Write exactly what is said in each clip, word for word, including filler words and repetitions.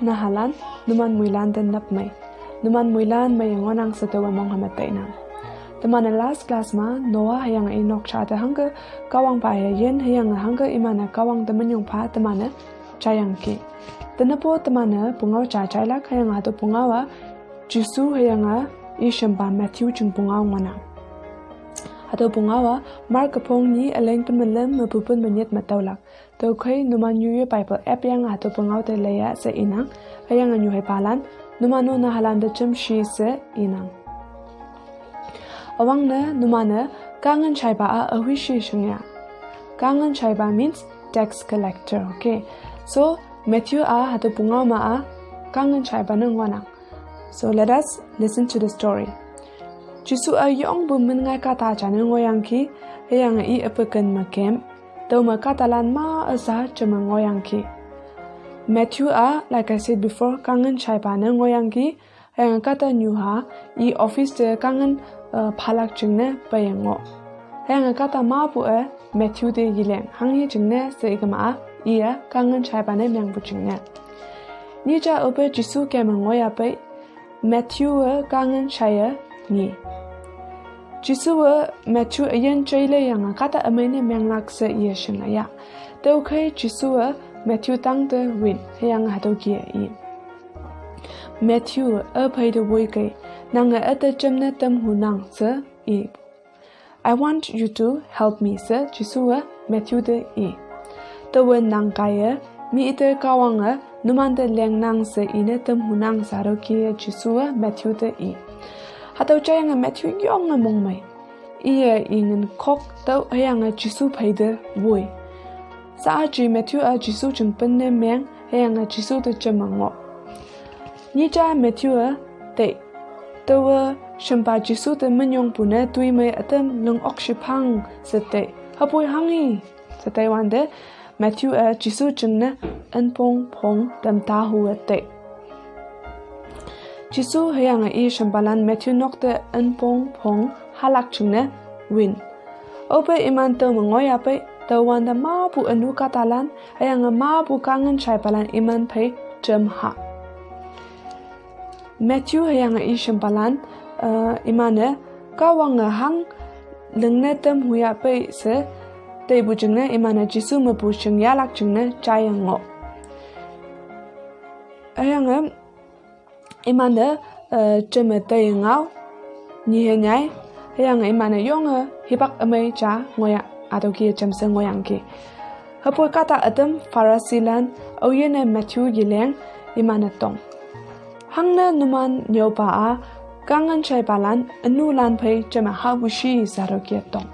Nahalan, numan muilan den nap mai. Numan muilan mai yang ngonang sa tawa mong hama tainang. Teman last class ma, Noah yang i nok cha te hangke, kawang pa ya yen, yang hangke imana kawang temenyong pa, teman chayang ki. Tenapo teman pungao cha chailak, yang hatu pungao a, Jisu yang a, i shempa Matthew ching pungao ngonang. Hatu pungao a, Mark pong ni, aleng pen melem, mepupun menyet mataulak. Tau khe numan yu yu Bible app yang hatu pungao te leya se inang, ayang anyu hai palan, numan no nahalan de chem shi se inang. Awang ne numan ne kangen chai ba a ahui shi sheng ya. Kangen chai ba means tax collector, okay? So, Matthew a hatu pungao ma a kangen chai ba ne ngonang. So, let us listen to the story. Jisu a yong bu min ngai kata cha ne ngoyang ki, ayang i apeken ma kem, tau ma kata lan ma a sa cha ma ngoyang ki. Matthew a, like I said before, kangen chai ba ne ngoyang ki, ayang kata nyu ha, i office te kangen, uh, phalak ching ne pa yang ngo. Ayang kata ma bu a, Matthew te yileng, hang yi ching ne se ikama a, i a kangen chai ba ne myang bu ching ne. Ni cha ope Jisu kem ngoya pe, Matthew a kangen chai a ngi. Jisu a Matthew a yen chai le yang a kata amai ne menglak se i a sheng a ya. Tau khe Jisu a Matthew tang te win, yang hatu ki a i. Matthew a pai de woi kai, nang a ata chem ne tem hu nang se i. I want you to help me, se Jisu a Matthew te i. Tau wen nang kai a, mi ite kawang a, numan te leng nang se i ne tem hu nang sa ro ki a Jisu a Matthew te i. Hatau chayang a Matthew yong a mong mai. I a i ngin kok tau ayang a Jisu pai de woi. Sa a ji Matthew a Jisu ching pen ne meng, ayang a Jisu te chem a ngo. Ni cha Matthew a te. Tau a shempa Jisu te menyong pu ne tui mai atem lung ok shi pang se te. Hapoi hang i. Se te wan de, Matthew a Jisu ching ne en pong pong tem ta hu a te. Jisu ayang a i shempa lan Matthew nok te en pong pong halak ching ne win. Ope iman tau ma ngoya pe, tau wan da ma bu anu kata lan, ayang a ma bu kangen chai pa lan iman pe chem ha. Matthew ayang a i shempa lan, uh, iman a kawang a hang leng ne tem hu ya pe se, te bu ching ne iman a Jisu ma bu ching yalak ching ne chayang ngo. Ayang a iman a, uh, chem a te ngao, ni he nyai, ayang a iman a yong a hipak amai cha ngoya, ato ki chem se ngoyang ki. Hapoi kata atem Pharisee lan, au yen a Matthew yileng, iman a tong. Hang ne numan nyau pa a, kangen chai pa lan, anu lan pai chem a ha bu shi sa ro ki a tong.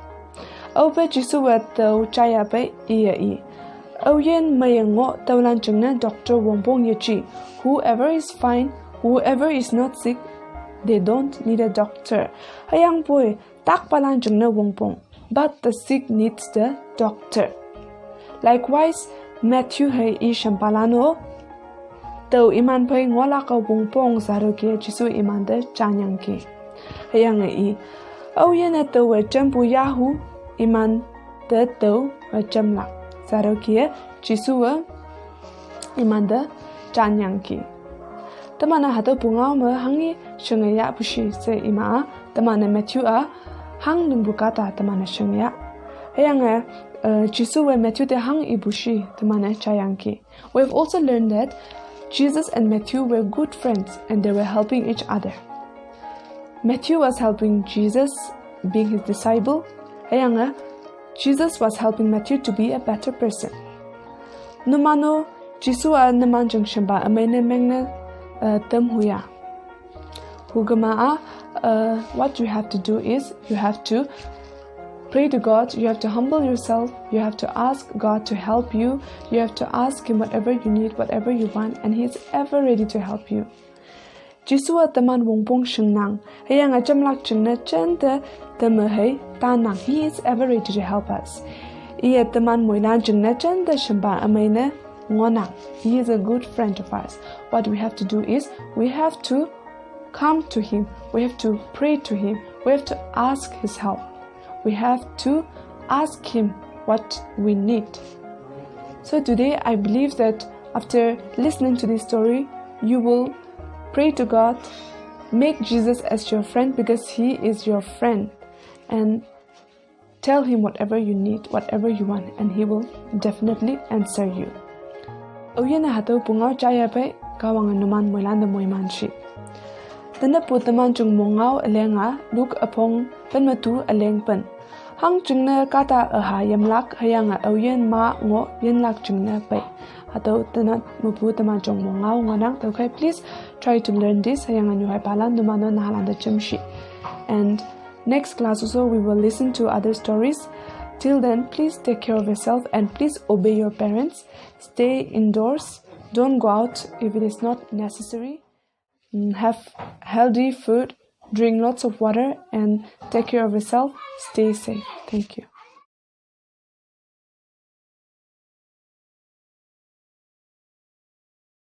Au pe Jisu wa tau chaya pe i ya i. Au yen ma ya ngo tau lan ching ne doctor wong pong ya chi. Whoever is fine, whoever is not sick, they don't need a doctor. Ayang poi, tak pa lan ching ne wong pong. But the sick needs the doctor. Likewise, Matthew hai i shempa lan o, tau iman pai ngola ka wong pong sa ro ki Jisu iman te chanyang ki. Ayang i. Au yen a tau wa chem pu yahu iman te tau wa chem lak. Sa ro ki Jisu wa iman te chanyang ki. Teman a hatau pungao ma hang i sheng ya pu shi se ima a. Teman a Matthew a hang nung bu kata teman a sheng ya. Ayang a, uh, Jisu wa Matthew te hang i bu shi teman a chayang ki. We have also learned that Jesus and Matthew were good friends and they were helping each other. Matthew was helping Jesus being his disciple. Ayang a, Jesus was helping Matthew to be a better person. Numano, Jisu a numan jeng shemba amai ne meng ne, uh, tem huya. Hugama a, uh, what you have to do is you have to pray to God, you have to humble yourself, you have to ask God to help you, you have to ask Him whatever you need, whatever you want, and He's ever ready to help you. Jisu a teman wongpong sheng nang, ayang a chem lak ching ne chen te teme hei ta nang. He is ever ready to help us. Iye teman moilan ching ne chen te shemba amai ne ngonang. He is a good friend of ours. What we have to do is we have to come to Him. We have to pray to Him. We have to ask His help. We have to ask Him what we need. So today, I believe that after listening to this story, you will pray to God, make Jesus as your friend because he is your friend. And tell him whatever you need, whatever you want, and he will definitely answer you. Aoyin hatüo pungao jaiya pei, Kahwange numan moilan te moiman shi. Tene pu teman jing mongao ülenga, Luke üpong pen metu üleng pen. Hang jingne kahta üha yemlak, hüyange aoyin ma ngoh yinlak jingne pei. Hatüo tene mepu teman jing mongao ngohnang, tüokhei please try to learn this, hüyange nyuhaipalan numan-o nahalan te jemshi. And next class also we will listen to other stories. Till then, please take care of yourself and please obey your parents. Stay indoors. Don't go out if it is not necessary. Mm, have healthy food. Drink lots of water and take care of yourself. Stay safe. Thank you.